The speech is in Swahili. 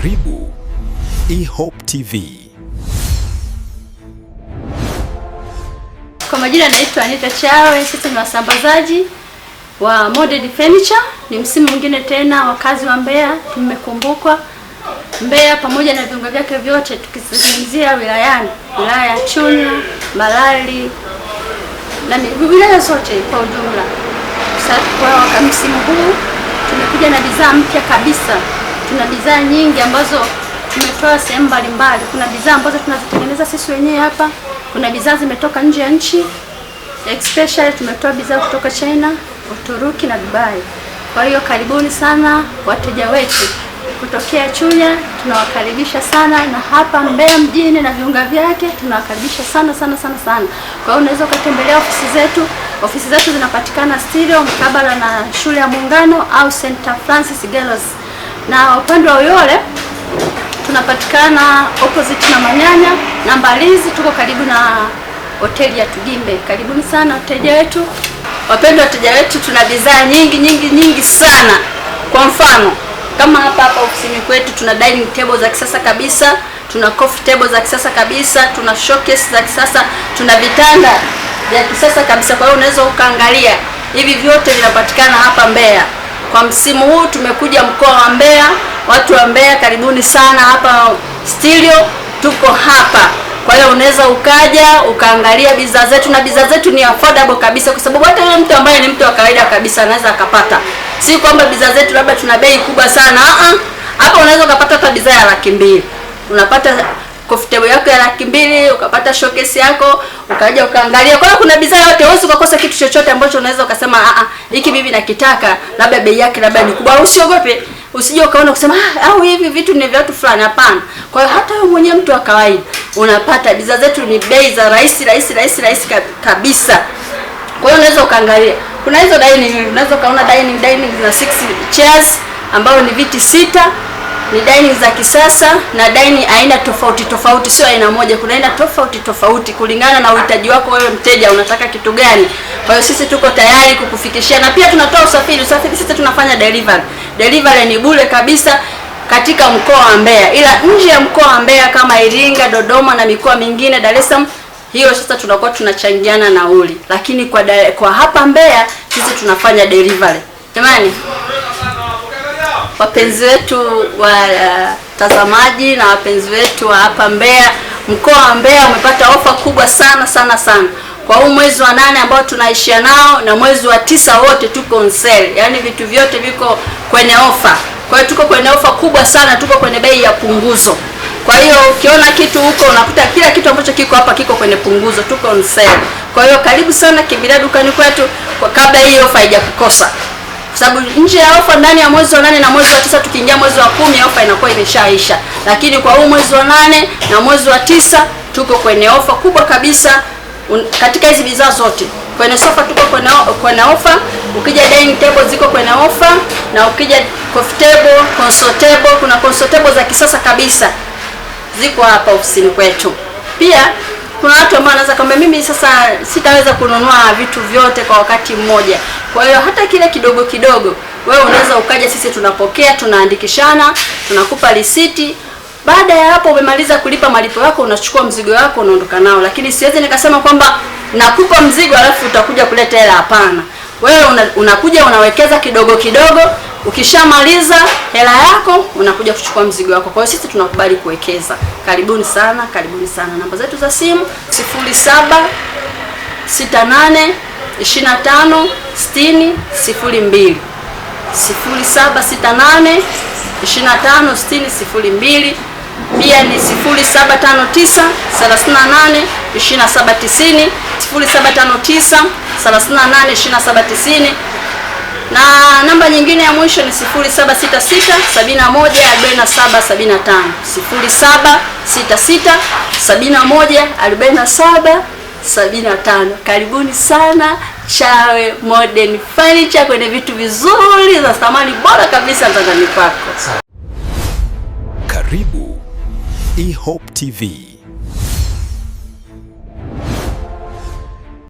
Karibu eHope TV. Kwa majina naitwa Anita Chawe, sisi ni wasambazaji wa Modern Furniture. Ni msimu mwingine tena, wakazi wa Mbeya tumekumbukwa. Mbeya pamoja na viunga vyake vyote, tukizungumzia wilayani, wilaya ya Chunya, Mbalali na wilaya zote kwa ujumla. Kwa msimu huu tumekuja na bidhaa mpya kabisa. Tuna bidhaa nyingi ambazo tumetoa sehemu mbalimbali. Kuna bidhaa ambazo tunazitengeneza sisi wenyewe hapa, kuna bidhaa zimetoka nje ya nchi, especially tumetoa bidhaa kutoka China, Uturuki na Dubai. Kwa hiyo karibuni sana wateja wetu kutokea Chunya, tunawakaribisha sana, na hapa Mbeya mjini na viunga vyake tunawakaribisha sana sana sana sana. Kwa hiyo unaweza ukatembelea ofisi zetu. Ofisi zetu zinapatikana Stereo mkabala na shule ya Muungano au St. Francis Girls, na upande wa Uyole tunapatikana opposite na Manyanya na Mbalizi, tuko karibu na hoteli ya Tugimbe. Karibuni sana wateja wetu, wapendwa wateja wetu, tuna bidhaa nyingi nyingi nyingi sana. Kwa mfano kama hapa hapa ofisini kwetu tuna dining table za kisasa kabisa, tuna coffee table za kisasa kabisa, tuna showcase za kisasa, tuna vitanda vya kisasa kabisa. Kwa hiyo unaweza ukaangalia hivi vyote vinapatikana hapa Mbeya. Kwa msimu huu tumekuja mkoa wa Mbeya. Watu wa Mbeya karibuni sana hapa Stilio, tuko hapa. Kwa hiyo unaweza ukaja ukaangalia bidhaa zetu, na bidhaa zetu ni affordable kabisa, kwa sababu hata yule mtu ambaye ni mtu wa kawaida kabisa anaweza akapata. Si kwamba bidhaa zetu labda tuna bei kubwa sana. Hapa unaweza ukapata hata bidhaa ya 200,000. Unapata coffee table yako ya 200,000, ukapata showcase yako, ukaja ukaangalia. Kwa hiyo kuna bidhaa yote, huwezi ukakosa kitu chochote ambacho unaweza ukasema a a, hiki mimi nakitaka, labda bei yake labda ni kubwa. Usiogope. Usije ukaona kusema au hivi vitu ni vya watu fulani. Hapana. Kwa hiyo hata wewe mwenyewe mtu wa kawaida unapata bidhaa zetu ni bei za rahisi rahisi rahisi rahisi kabisa. Kwa hiyo unaweza ukaangalia. Kuna hizo dining, unaweza ukaona dining zina 6 chairs ambayo ni viti 6, ni dining za kisasa na dining aina tofauti tofauti, sio aina moja. Kuna aina tofauti tofauti kulingana na uhitaji wako wewe mteja, unataka kitu gani. Kwa hiyo sisi tuko tayari kukufikishia, na pia tunatoa usafiri. Usafiri sisi tunafanya delivery. Delivery ni bure kabisa katika mkoa wa Mbeya, ila nje ya mkoa wa Mbeya kama Iringa, Dodoma na mikoa mingine, Dar es Salaam, hiyo sasa tunakuwa tunachangiana nauli, lakini kwa hapa Mbeya sisi tunafanya delivery. Jamani, wapenzi wetu watazamaji na wapenzi wetu wa hapa Mbeya, mkoa wa Mbeya umepata ofa kubwa sana sana sana kwa huu mwezi wa 8 ambao tunaishia nao na mwezi wa 9 wote tuko on sale, yaani vitu vyote viko kwenye ofa. Kwa hiyo tuko kwenye ofa kubwa sana, tuko kwenye bei ya punguzo. Kwa hiyo ukiona kitu huko unakuta kila kitu ambacho kiko hapa kiko kwenye punguzo, tuko on sale. Kwa hiyo karibu sana, kimbilia dukani kwetu kwa kabla hii ofa haijakukosa. Kwa sababu nje ya ofa ndani ya mwezi wa 8 na mwezi wa 9, tukiingia mwezi wa 10 ofa inakuwa imeshaisha. Lakini kwa huu mwezi wa 8 na mwezi wa 9 tuko kwenye ofa kubwa kabisa katika hizi bidhaa zote. Kwenye sofa tuko kwenye ofa, ukija dining table ziko kwenye ofa, na ukija coffee table, console table, kuna console table za kisasa kabisa ziko hapa ofisini kwetu. Pia kuna watu ambao wanaweza kwamba mimi sasa sitaweza kununua vitu vyote kwa wakati mmoja. Kwa hiyo hata kile kidogo kidogo wewe unaweza ukaja, sisi tunapokea, tunaandikishana, tunakupa risiti. Baada ya hapo umemaliza kulipa malipo yako, unachukua mzigo wako unaondoka nao. Lakini siwezi nikasema kwamba nakupa mzigo alafu utakuja kuleta hela, hapana. Wewe unakuja unawekeza kidogo kidogo, ukishamaliza hela yako unakuja kuchukua mzigo wako. Kwa hiyo sisi tunakubali kuwekeza. Karibuni sana, karibuni sana. Namba zetu za simu 0768 25 60 02. 0768 25 60 02. Pia ni 0759 38 27 90, 0759 38 27 90. Na namba nyingine ya mwisho ni 0766 71 47 75. 0766 71 47 75. Karibuni sana Chawe Modern Furniture kwenye vitu vizuri za thamani bora kabisa ndani kwako. Karibu eHope TV.